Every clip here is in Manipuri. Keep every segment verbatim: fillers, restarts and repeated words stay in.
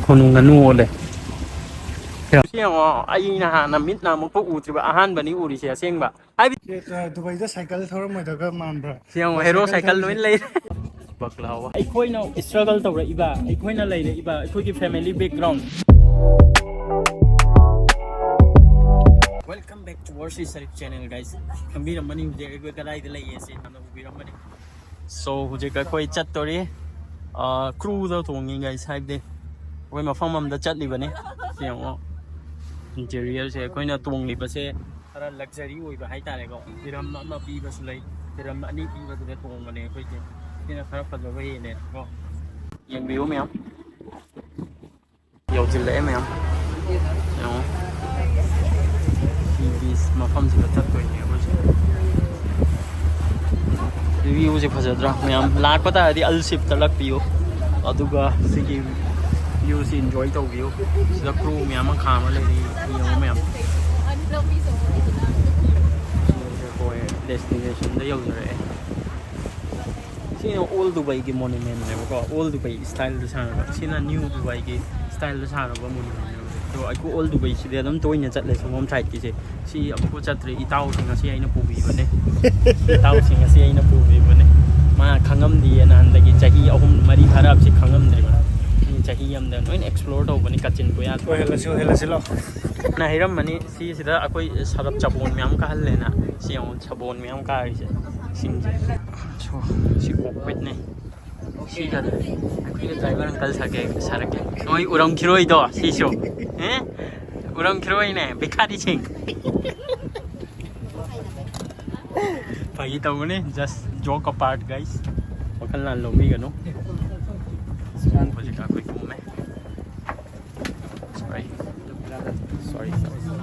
ꯈꯨꯅꯨ ꯉꯥꯅꯨ ꯑꯣꯜꯂꯦ꯫ ꯁꯤ ꯌꯦꯡꯉꯣ, ꯑꯩꯅ ꯍꯥꯟꯅ ꯃꯤꯠꯅ ꯑꯃꯨꯛꯐꯥꯎ ꯎꯗ꯭ꯔꯤꯕ, ꯑꯍꯥꯟꯕꯅꯤ ꯎꯔꯤꯁꯦ ꯑꯁꯦꯡꯕ꯫ ꯍꯥꯏꯕꯗꯤ ꯁꯤ, ꯑ, ꯗꯨꯕꯥꯏꯗ ꯁꯥꯏꯀꯜ ꯊꯧꯔꯝꯃꯣꯏꯗꯒ ꯃꯥꯟꯕ꯭ꯔꯥ? ꯁꯤ ꯌꯦꯡꯉꯣ, ꯍꯦꯔꯣ ꯁꯥꯏꯀꯜ ꯂꯣꯏ ꯂꯩꯔꯦ꯫ ꯕꯛꯂꯥ ꯍꯋꯥ꯫ ꯑꯩꯈꯣꯏꯅ struggle ꯇꯧꯔꯛꯏꯕ, ꯑꯩꯈꯣꯏꯅ ꯂꯩꯔꯛꯏꯕ, ꯑꯩꯈꯣꯏꯒꯤ family background꯫ Welcome back to Worship Sharif channel, guys. ꯈꯪꯕꯤꯔꯝꯃꯅꯤ ꯍꯧꯖꯤꯛ ꯑꯩꯈꯣꯏ ꯀꯗꯥꯏꯗ ꯂꯩꯌꯦ ꯁꯤ ꯌꯥꯝꯅ ꯎꯕꯤꯔꯝꯃꯅꯤ꯫ So, ꯍꯧꯖꯤꯛ ꯑꯩꯈꯣꯏ ꯆꯠꯇꯣꯔꯤ꯫ ꯑ, crew ꯗ ꯇꯣꯡꯉꯤ, guys, ꯍꯥꯏꯕꯗꯤ ꯑꯩꯈꯣꯏ ꯃꯐꯝ ꯑꯃꯗ ꯆꯠꯂꯤꯕꯅꯤ꯫ ꯁꯤ ꯌꯦꯡꯉꯣ, interior ꯁꯦ ꯑꯩꯈꯣꯏꯅ ꯇꯣꯡꯂꯤꯕꯁꯦ ꯈꯔ luxury ꯑꯣꯏꯕ ꯍꯥꯏꯇꯥꯔꯦꯀꯣ꯫ ꯗꯤꯔꯝ ꯑꯃ ꯄꯤꯕꯁꯨ ꯂꯩ, ꯗꯤꯔꯝ ꯑꯅꯤ ꯄꯤꯕꯗꯨꯗ ꯇꯣꯡꯕꯅꯦ ꯑꯩꯈꯣꯏꯁꯦ꯫ ꯁꯤꯅ ꯈꯔ ꯐꯖꯕ ꯍꯦꯜꯂꯦ ꯀꯣ꯫ ꯌꯦꯡꯕꯤꯌꯨ ꯃꯌꯥꯝ꯫ ꯌꯧꯁꯤꯜꯂꯛꯑꯦ ꯃꯌꯥꯝ꯫ ꯌꯦꯡꯉꯣ꯫ ꯁꯤ beach ꯃꯐꯝꯁꯤꯗ ꯆꯠꯇꯣꯏꯅꯦ ꯑꯩꯈꯣꯏꯁꯦ꯫ View ꯁꯦ ꯐꯖꯗ꯭ꯔꯥ ꯃꯌꯥꯝ? ꯂꯥꯛꯄ ꯇꯥꯔꯗꯤ ꯑꯜ ꯁꯤꯞꯇ ꯂꯥꯛꯄꯤꯌꯨ꯫ ꯑꯗꯨꯒ ꯁꯤꯒꯤ view ꯁꯤ enjoy ꯇꯧꯕꯤꯌꯨ꯫ ꯁꯤꯗ crew ꯃꯌꯥꯝ ꯑꯃ ꯈꯥꯝꯃ ꯂꯩꯔꯤ꯫ ꯌꯦꯡꯉꯣ ꯃꯌꯥꯝ꯫ ꯁꯤꯁꯦ ꯑꯩꯈꯣꯏ destination ꯗ ꯌꯧꯖꯔꯛꯑꯦ꯫ ꯁꯤꯅ old ꯗꯨꯕꯩꯒꯤ monument ꯅꯦꯕꯀꯣ, old Dubai style ꯗ ꯁꯥꯔꯕ꯫ ꯁꯤꯅ new ꯗꯨꯕꯩꯒꯤ style ꯗ ꯁꯥꯔꯕ monument ꯅꯦꯕ꯫ ꯑꯗꯣ ꯑꯩꯈꯣꯏ old ꯗꯨꯕꯩꯁꯤꯗꯤ ꯑꯗꯨꯝ ꯇꯣꯏꯅ ꯆꯠꯂꯦ, ꯁꯣꯝ side ꯀꯤꯁꯦ꯫ ꯁꯤ ꯑꯃꯨꯛꯐꯥꯎ ꯆꯠꯇ꯭ꯔꯤ꯫ ꯏꯇꯥꯎꯁꯤꯡ ꯑꯁꯤ ꯑꯩꯅ ꯄꯨꯕꯤꯕꯅꯦ꯫ ꯏꯇꯥꯎꯁꯤꯡ ꯑꯁꯤ ꯑꯩꯅ ꯄꯨꯕꯤꯕꯅꯦ꯫ ꯃꯥ ꯈꯪꯉꯝꯗꯤꯌꯦ, ꯅꯍꯥꯟꯗꯒꯤ ꯆꯍꯤ ꯑꯍꯨꯝ ꯃꯔꯤ ꯐꯥꯔꯛꯑꯕꯁꯤ ꯈꯪꯉꯝꯗ꯭ꯔꯤꯕ꯫ ꯃꯤ ꯆꯍꯤ ꯑꯃꯗ ꯂꯣꯏꯅ explore ꯇꯧꯕꯅꯤ, ꯀꯥꯆꯤꯟ ꯀꯣꯌꯥ꯫ ꯑꯣꯏꯍꯜꯂꯁꯤ, ꯑꯣꯏꯍꯜꯂꯁꯤ, ꯂꯥꯛꯑꯣ꯫ ꯅꯪ ꯍꯥꯏꯔꯝꯃꯅꯤ, ꯁꯤꯁꯤꯗ ꯑꯩꯈꯣꯏ ꯁꯔꯞ ꯆꯕꯣꯟ ꯃꯌꯥꯝ ꯀꯥꯍꯜꯂꯦꯅ꯫ ꯁꯤ ꯌꯦꯡꯉꯣ, ꯁꯕꯣꯟ ꯃꯌꯥꯝ ꯀꯥꯔꯤꯁꯦ, ꯏꯁꯤꯡꯁꯦ꯫ So, ꯁꯤ cockpit ꯅꯦ꯫ ꯁꯤꯒ ꯑꯩꯈꯣꯏꯒꯤ driver uncle ꯁꯥꯔꯛꯀꯦ, ꯁꯥꯔꯛꯀꯦ꯫ ꯅꯣꯏ ꯎꯔꯝꯈꯤꯔꯣꯏꯗꯣ, ꯁꯤꯁꯨ꯫ ꯑꯦ? ꯎꯔꯝꯈꯤꯔꯣꯏꯅꯦ, ꯚꯤꯈꯥꯔꯤꯁꯤꯡ꯫ ꯐꯥꯒꯤ ꯇꯧꯕꯅꯦ, just joke apart, guys꯫ ꯋꯥꯈꯜ ꯂꯥꯟ ꯂꯧꯕꯤꯒꯅꯨ꯫ ꯍꯧꯖꯤꯛ ꯑꯩꯈꯣꯏ ꯀꯨꯝꯃꯦ꯫ Sorry. Sorry, sorry, sorry.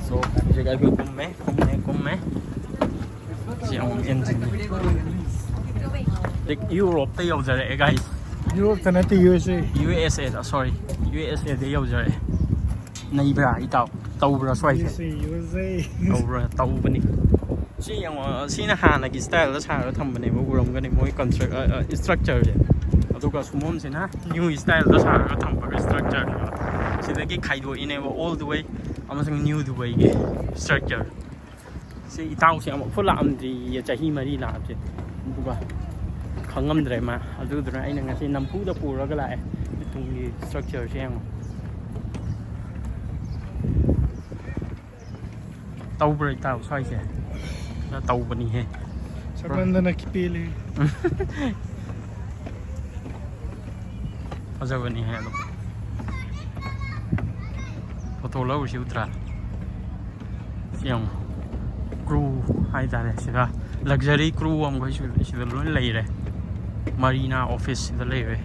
So, ꯍꯧꯖꯤꯛ ꯑꯩꯈꯣꯏ ꯀꯨꯝꯃꯦ, ꯀꯨꯝꯃꯦ, ꯀꯨꯝꯃꯦ꯫ ꯁꯤ ꯑꯃꯨꯛ engine ꯅꯤ꯫ ꯍꯧꯖꯤꯛ ꯌꯨꯔꯣꯞꯇ ꯌꯧꯖꯔꯛꯑꯦ, guys꯫ ꯌꯨꯔꯣꯞꯇ ꯅꯠꯇꯦ, ꯌꯨ ꯑꯦꯁ ꯑꯦ꯫ ꯌꯨ ꯑꯦꯁ ꯑꯦ ꯗ, sorry, ꯌꯨ ꯑꯦꯁ ꯑꯦ ꯗ ꯌꯧꯖꯔꯛꯑꯦ꯫ ꯅꯩꯕ꯭ꯔꯥ, ꯏꯇꯥꯎ? ꯇꯧꯕ꯭ꯔꯥ ꯁ꯭ꯋꯥꯏꯁꯦ? ꯌꯨ ꯑꯦꯁ ꯑꯦ, ꯌꯨ ꯑꯦꯁ ꯑꯦ꯫ ꯇꯧꯕ꯭ꯔꯥ? ꯇꯧꯕꯅꯤ꯫ ꯁꯤ ꯌꯦꯡꯉꯣ, ꯁꯤꯅ ꯍꯥꯟꯅꯒꯤ style ꯗ ꯁꯥꯔꯒ ꯊꯝꯕꯅꯦꯕ, ꯎꯔꯝꯒꯅꯤ ꯃꯣꯏ construct-, ꯑ, ꯑ, structure ꯁꯦ꯫ ꯑꯗꯨꯒ ꯁꯨꯃꯣꯝꯁꯤꯅ ꯅ꯭ꯌꯨ ꯁ꯭ꯇꯥꯏꯜꯗ ꯁꯥꯔꯒ ꯊꯝꯕꯒꯤ ꯁ꯭ꯇ꯭ꯔꯛꯆꯔꯅꯦꯕ꯫ ꯁꯤꯗꯒꯤ ꯈꯥꯏꯗꯣꯛꯏꯅꯦꯕ ꯑꯣꯜ ꯗꯨꯕꯩ ꯑꯃꯁꯨꯡ ꯅ꯭ꯌꯨ ꯗꯨꯕꯩꯒꯤ ꯁ꯭ꯇ꯭ꯔꯛꯆꯔ꯫ ꯁꯤ ꯏꯇꯥꯎꯁꯦ ꯑꯃꯨꯛꯐꯥꯎ ꯂꯥꯛꯑꯝꯗ꯭ꯔꯤꯌꯦ, ꯆꯍꯤ ꯃꯔꯤ ꯂꯥꯛꯑꯕꯁꯦ꯫ ꯑꯗꯨꯒ ꯈꯪꯉꯝꯗ꯭ꯔꯦ ꯃꯥ꯫ ꯑꯗꯨꯗꯨꯅ ꯑꯩꯅ ꯉꯁꯤ ꯅꯝꯐꯨꯗ ꯄꯨꯔꯒ ꯂꯥꯛꯑꯦ꯫ ꯇꯨꯡꯒꯤ ꯁ꯭ꯇ꯭ꯔꯛꯆꯔꯁꯦ ꯌꯦꯡꯉꯣ꯫ ꯇꯧꯕ꯭ꯔꯥ ꯏꯇꯥꯎ ꯁ꯭ꯋꯥꯏꯁꯦ? ꯈꯔ ꯇꯧꯕꯅꯤꯍꯦ꯫ ꯆꯥꯛꯂꯥꯝꯗꯅ ꯈꯤꯄꯦꯜꯂꯤ꯫ ꯐꯖꯕꯅꯤꯍꯦ ꯑꯗꯨꯝ꯫ ꯐꯣꯇꯣ ꯂꯧꯔꯨꯁꯤ ꯎꯠꯇ꯭ꯔꯥ? ꯁꯤ ꯌꯦꯡꯉꯣ꯫ ꯀ꯭ꯔꯨ ꯍꯥꯏꯇꯥꯔꯦ ꯁꯤꯗ꯫ ꯂꯛꯖꯔꯤ ꯀ꯭ꯔꯨ ꯑꯃꯈꯩꯁꯨ ꯁꯤꯗ ꯂꯣꯏ ꯂꯩꯔꯦ꯫ ꯃꯔꯤꯅꯥ ꯑꯣꯐꯤꯁꯁꯤꯗ ꯂꯩꯔꯦ꯫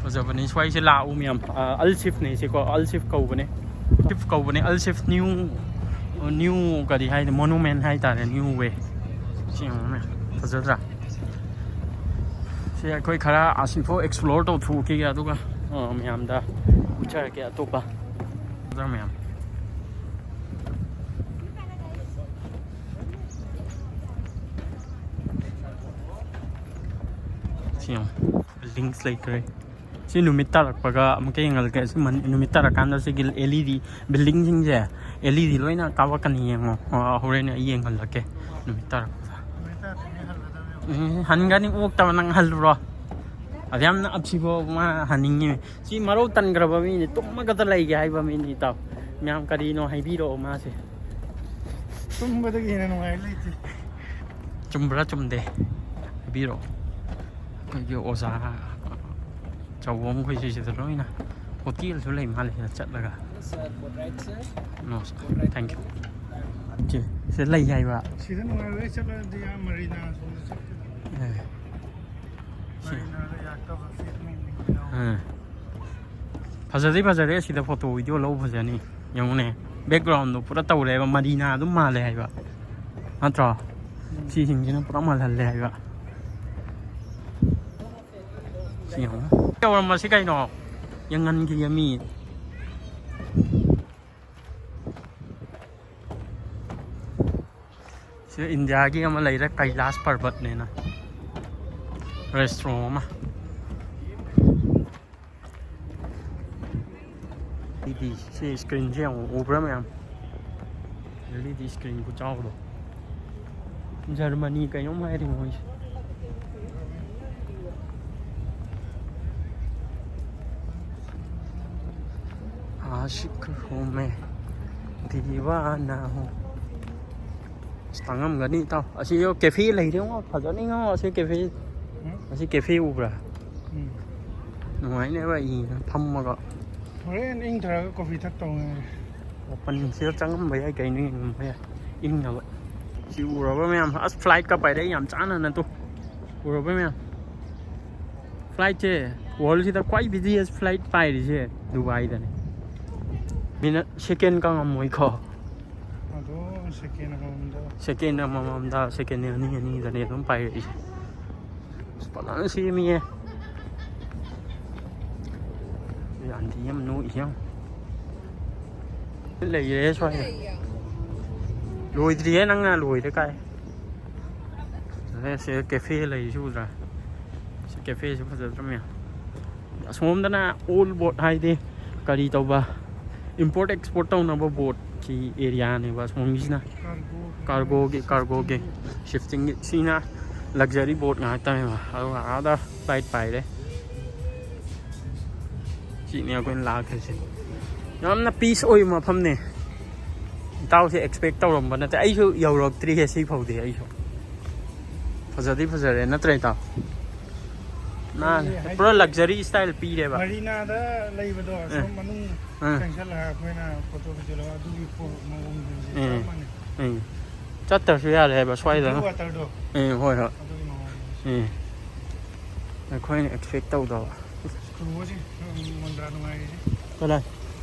ꯐꯖꯕꯅꯤ ꯁ꯭ꯋꯥꯏꯁꯦ ꯂꯥꯛꯎ ꯃꯌꯥꯝ꯫ ꯑ, ꯑꯜ ꯁꯤꯐꯅꯦ ꯁꯤꯀꯣ, ꯑꯜ ꯁꯤꯐ ꯀꯧꯕꯅꯦ꯫ ꯁꯤꯐ ꯀꯧꯕꯅꯦ, ꯑꯜ ꯁꯤꯐ ꯅ꯭ꯌꯨ, ꯅ꯭ꯌꯨ ꯀꯔꯤ ꯍꯥꯏꯅꯤ, ꯃꯣꯅꯨꯃꯦꯟ ꯍꯥꯏꯇꯥꯔꯦ, ꯅ꯭ꯌꯨ ꯋꯦ꯫ ꯁꯤ ꯌꯦꯡꯉꯨꯅꯦ, ꯐꯖꯗ꯭ꯔꯥ? ꯁꯤ ꯑꯩꯈꯣꯏ ꯈꯔ ꯑꯁꯤꯐꯥꯎ ꯑꯦꯛꯁꯄ꯭ꯂꯣꯔ ꯇꯧꯊꯣꯛꯈꯤꯒꯦ, ꯑꯗꯨꯒ, ꯑ, ꯃꯌꯥꯝꯗ ꯎꯠꯆꯔꯛꯀꯦ ꯑꯇꯣꯞꯄ꯫ ꯐꯖꯗ꯭ꯔꯥ ꯃꯌꯥꯝ? ꯁꯤ ꯌꯦꯡꯉꯨ, ꯕꯤꯜꯗꯤꯡꯁ ꯂꯩꯈ꯭ꯔꯦ꯫ ꯁꯤ ꯅꯨꯃꯤꯠ ꯇꯥꯔꯛꯄꯒ ꯑꯃꯨꯛꯀ ꯌꯦꯡꯍꯜꯂꯛꯀꯦ꯫ ꯁꯤ ꯃꯟ-, ꯅꯨꯃꯤꯠ ꯇꯥꯔꯛꯀꯥꯟꯗ ꯁꯤꯒꯤ ꯑꯦꯜ ꯏ ꯗꯤ ꯕꯤꯜꯗꯤꯡꯁꯤꯡꯁꯦ, ꯑꯦꯜ ꯏ ꯗꯤ ꯂꯣꯏꯅ ꯀꯥꯞꯂꯛꯀꯅꯤ, ꯌꯦꯡꯉꯣ꯫ ꯑ, ꯍꯣꯔꯦꯟ ꯑꯩ ꯌꯦꯡꯍꯜꯂꯛꯀꯦ ꯅꯨꯃꯤꯠ ꯇꯥꯔꯛꯄꯗ꯫ ꯎꯝ, ꯍꯟꯒꯅꯤ, ꯑꯣꯛꯇꯕ ꯅꯪ ꯍꯜꯂꯨꯔꯣ꯫ ꯑꯗꯨ ꯌꯥꯝꯅ ꯑꯞꯁꯤꯕ ꯃꯥ ꯍꯟꯅꯤꯡꯉꯤ꯫ ꯁꯤ ꯃꯔꯧ ꯇꯟꯈ꯭ꯔꯕ ꯃꯤꯅꯤ, ꯇꯨꯝꯃꯒꯇ ꯂꯩꯒꯦ ꯍꯥꯏꯕ ꯃꯤꯅꯤ ꯏꯇꯥꯎ꯫ ꯃꯌꯥꯝ ꯀꯔꯤꯅꯣ ꯍꯥꯏꯕꯤꯔꯛꯑꯣ ꯃꯥꯁꯦ꯫ ꯇꯨꯝꯕꯗꯒꯤ ꯍꯦꯟꯅ ꯅꯨꯡꯉꯥꯏꯕ ꯂꯩꯇꯦ꯫ ꯆꯨꯝꯕ꯭ꯔꯥ ꯆꯨꯝꯗꯦ ꯍꯥꯏꯕꯤꯔꯛꯑꯣ꯫ ꯑꯩꯈꯣꯏꯒꯤ ꯑꯣꯖꯥ ꯑꯆꯧꯕ ꯑꯃꯈꯣꯏꯁꯦ ꯁꯤꯗ ꯂꯣꯏꯅ ꯍꯣꯇꯦꯜꯁꯨ ꯂꯩ ꯃꯥꯜꯂꯦ ꯁꯤꯗ ꯆꯠꯂꯒ꯫ Sir, both right, sir. No, sir. Both right. Thank you. ꯁꯤ, ꯁꯤꯗ ꯂꯩ ꯍꯥꯏꯕ꯫ ꯁꯤꯗ ꯅꯨꯡꯉꯥꯏꯔꯣꯏ, ꯆꯠꯂꯗꯤ ꯑꯥ ꯃꯔꯤꯅꯥ ꯁꯣꯝꯗ ꯆꯠꯀꯗꯕ꯫ ꯑꯦ꯫ ꯁꯤ꯫ ꯃꯔꯤꯅꯥꯗ ꯌꯥꯛꯇꯕ ꯐꯦꯠ ꯅꯨꯡ ꯌꯥꯎꯕ꯫ ꯑꯥ꯫ ꯐꯖꯗꯤ ꯐꯖꯔꯦ, ꯁꯤꯗ ꯐꯣꯇꯣ ꯚꯤꯗꯤꯑꯣ ꯂꯧꯕ ꯐꯖꯅꯤ꯫ ꯌꯦꯡꯉꯨꯅꯦ, ꯕꯦꯛꯒ꯭ꯔꯥꯎꯟꯗꯣ ꯄꯨꯔꯥ ꯇꯧꯔꯦ ꯍꯥꯏꯕ, ꯃꯔꯤꯅꯥ ꯑꯗꯨꯝ ꯃꯥꯜꯂꯦ ꯍꯥꯏꯕ, ꯅꯠꯇ꯭ꯔꯣ? ꯎꯝ꯫ ꯁꯤꯁꯤꯡꯁꯤꯅ ꯄꯨꯔꯥ ꯃꯥꯜꯍꯜꯂꯦ ꯍꯥꯏꯕ꯫ ꯁꯤ ꯌꯦꯡꯉꯨ꯫ ꯌꯧꯔꯝꯃꯁꯤ ꯀꯩꯅꯣ? ꯌꯦꯡꯍꯟꯈꯤꯒꯦ ꯃꯤ꯫ ꯏꯟꯗꯤꯌꯥꯒꯤ ꯑꯃ ꯂꯩꯔꯦ, ꯀꯩꯂꯥꯁ ꯄꯔꯕꯠꯅꯦꯅ ꯔꯦꯁꯇ꯭ꯔꯣ ꯑꯃ꯫ ꯑꯦꯜ ꯏ ꯗꯤ ꯁꯤ ꯁ꯭ꯀ꯭ꯔꯤꯟꯁꯦ ꯌꯦꯡꯉꯣ, ꯎꯕ꯭ꯔꯥ ꯃꯌꯥꯝ? ꯑꯦꯜ ꯏ ꯗꯤ ꯁ꯭ꯀ꯭ꯔꯤꯟ ꯈꯨꯆꯥꯎꯗꯣ꯫ ꯖꯔꯃꯅꯤ ꯀꯩꯅꯣꯝ ꯍꯥꯏꯔꯤ ꯃꯣꯏꯁꯦ꯫ आशिक हूँ मैं, दीवाना हूँ। ꯑꯁ, ꯇꯥꯡꯉꯝꯒꯅꯤ ꯏꯇꯥꯎ꯫ ꯑꯁꯤ ꯀꯦꯐꯦ ꯂꯩꯔꯦꯉꯣ, ꯐꯖꯅꯤꯉꯣ ꯑꯁꯤ ꯀꯦꯐꯦ꯫ ꯎꯝ? ꯑꯁꯤ ꯀꯦꯐꯦ ꯎꯕ꯭ꯔꯥ? ꯎꯝ꯫ ꯅꯨꯡꯉꯥꯏꯅꯦꯕ ꯏ ꯐꯝꯃꯒ꯫ ꯍꯣꯔꯦꯟ ꯏꯪꯊꯔꯒ ꯀꯣꯐꯤ ꯊꯛꯇꯧ ꯉꯥꯏꯔꯦ꯫ ꯑꯣꯄꯟꯁꯤꯗ ꯆꯪꯉꯝꯕ ꯌꯥꯏ ꯀꯩꯅꯣ, ꯌꯦꯡꯉꯝꯕ ꯌꯥꯏ ꯏꯪꯅꯕ꯫ ꯁꯤ ꯎꯔꯕ ꯃꯌꯥꯝ? ꯑꯁ, ꯐ꯭ꯂꯥꯏꯠꯀ ꯄꯥꯏꯔꯛꯏ ꯌꯥꯝ ꯆꯥꯟꯅꯅ ꯇꯨ꯫ ꯎꯔꯕ ꯃꯌꯥꯝ? ꯐ꯭ꯂꯥꯏꯠꯁꯦ ꯋꯥꯔꯜꯁꯤꯗ ꯈ꯭ꯋꯥꯏ ꯕꯤꯖꯤꯌꯦꯁ ꯐ꯭ꯂꯥꯏꯠ ꯄꯥꯏꯔꯤꯁꯦ ꯗꯨꯕꯥꯏꯗꯅꯦ꯫ ꯃꯤꯅꯠ ꯁꯦꯀꯦꯟ ꯀꯪꯉꯝꯃꯣꯏꯀꯣ꯫ ꯑꯗꯣ ꯁꯦꯀꯦꯟ ꯑꯃꯃꯝꯗ꯫ ꯁꯦꯀꯦꯟ ꯑꯃꯃꯝꯗ, ꯁꯦꯀꯦꯟ ꯑꯅꯤ ꯑꯅꯤꯗꯅꯦ ꯑꯗꯨꯝ ꯄꯥꯏꯔꯛꯏꯁꯦ꯫ ꯑꯁ, ꯐꯖꯅ ꯁꯦꯝꯃꯤꯌꯦ꯫ ꯌꯥꯝꯗꯤ ꯌꯥꯝ ꯅꯣꯛꯏꯁꯦ ꯌꯥꯝ꯫ ꯂꯩꯔꯦ ꯁ꯭ꯋꯥꯏꯗ꯫ ꯂꯣꯏꯗ꯭ꯔꯤꯌꯦ, ꯅꯪꯅ ꯂꯣꯏꯔꯦ ꯀꯥꯏ꯫ ꯐꯖꯔꯦ ꯁꯤ ꯀꯦꯐꯦ ꯂꯩꯔꯤꯁꯤ ꯎꯗ꯭ꯔꯥ? ꯁꯤ ꯀꯦꯐꯦꯁꯤ ꯐꯖꯗ꯭ꯔꯥ ꯃꯌꯥꯝ? ꯑꯁꯣꯝꯗꯅ ꯑꯣꯜ ꯕꯣꯠ ꯍꯥꯏꯗꯤ ꯀꯔꯤ ꯇꯧꯕ, ꯏꯝꯄꯣꯔꯠ ꯑꯦꯛꯁꯄꯣꯔꯠ ꯇꯧꯅꯕ ꯕꯣꯠꯀꯤ ꯑꯦꯔꯤꯌꯥꯅꯦꯕ ꯑꯁꯣꯝꯒꯤꯁꯤꯅ꯫ ꯀꯥꯔꯒꯣꯒꯤ, ꯀꯥꯔꯒꯣꯒꯤ ꯁꯤꯐꯇꯤꯡꯒꯤ꯫ ꯁꯤꯅ ꯂꯛꯖꯔꯤ ꯕꯣꯠ ꯉꯥꯛꯇꯅꯦꯕ꯫ ꯑꯗꯨꯒ ꯑꯥꯗ ꯐ꯭ꯂꯥꯏꯠ ꯄꯥꯏꯔꯦ꯫ ꯁꯤꯅꯤ ꯑꯩꯈꯣꯏꯅ ꯂꯥꯛꯈ꯭ꯔꯤꯁꯦ꯫ ꯌꯥꯝꯅ ꯄꯤꯁ ꯑꯣꯏꯕ ꯃꯐꯝꯅꯦ꯫ ꯏꯇꯥꯎꯁꯦ ꯑꯦꯛꯁꯄꯦꯛ ꯇꯧꯔꯝꯕ ꯅꯠꯇꯦ꯫ ꯑꯩꯁꯨ ꯌꯧꯔꯛꯇ꯭ꯔꯤꯍꯦ ꯁꯤ ꯐꯥꯎꯗꯤ꯫ ꯑꯩꯁꯨ ꯐꯖꯗꯤ ꯐꯖꯔꯦ, ꯅꯠꯇ꯭ꯔ ꯏꯇꯥꯎ? ꯅꯥꯟ-, ꯍꯥꯏꯗꯤ ꯄꯨꯔꯥ ꯂꯛꯖꯔꯤ ꯁ꯭ꯇꯥꯏꯜ ꯄꯤꯔꯦꯕ꯫ ꯃꯔꯤꯅꯥꯗ ꯂꯩꯕꯗꯣ ꯑꯁꯣꯝ ꯑꯥ꯫ ꯃꯅꯨꯡ ꯑꯥ꯫ ꯆꯪꯁꯜꯂꯒ ꯑꯩꯈꯣꯏꯅ ꯐꯣꯇꯣ ꯚꯤꯗꯤꯑꯣ ꯂꯧꯕ ꯑꯗꯨꯒꯤ ꯄꯣ-, ꯃꯑꯣꯡꯗꯨꯗꯤ ꯎꯝ꯫ ꯆꯞ ꯃꯥꯟꯅꯩ꯫ ꯎꯝ꯫ ꯆꯠꯇ꯭ꯔꯁꯨ ꯌꯥꯔꯦ ꯍꯥꯏꯕ ꯁ꯭ꯋꯥꯏꯗ꯫ ꯕ꯭ꯂꯨ ꯋꯥꯇꯔꯗꯣ꯫ ꯎꯝ, ꯍꯣꯏ, ꯍꯣꯏ꯫ ꯑꯗꯨꯒꯤ ꯃꯑꯣꯡꯗꯨꯗꯤ꯫ ꯎꯝ꯫ ꯑꯩꯈꯣꯏꯅ ꯑꯦꯛꯁꯄꯦꯛ ꯇꯧꯗꯕ꯫ ꯀꯩꯅꯣꯁꯦ, ꯃꯣꯟꯗ꯭ꯔꯥ ꯅꯨꯡꯉꯥꯏꯔꯤꯁꯦ꯫ ꯀꯗꯥꯏ?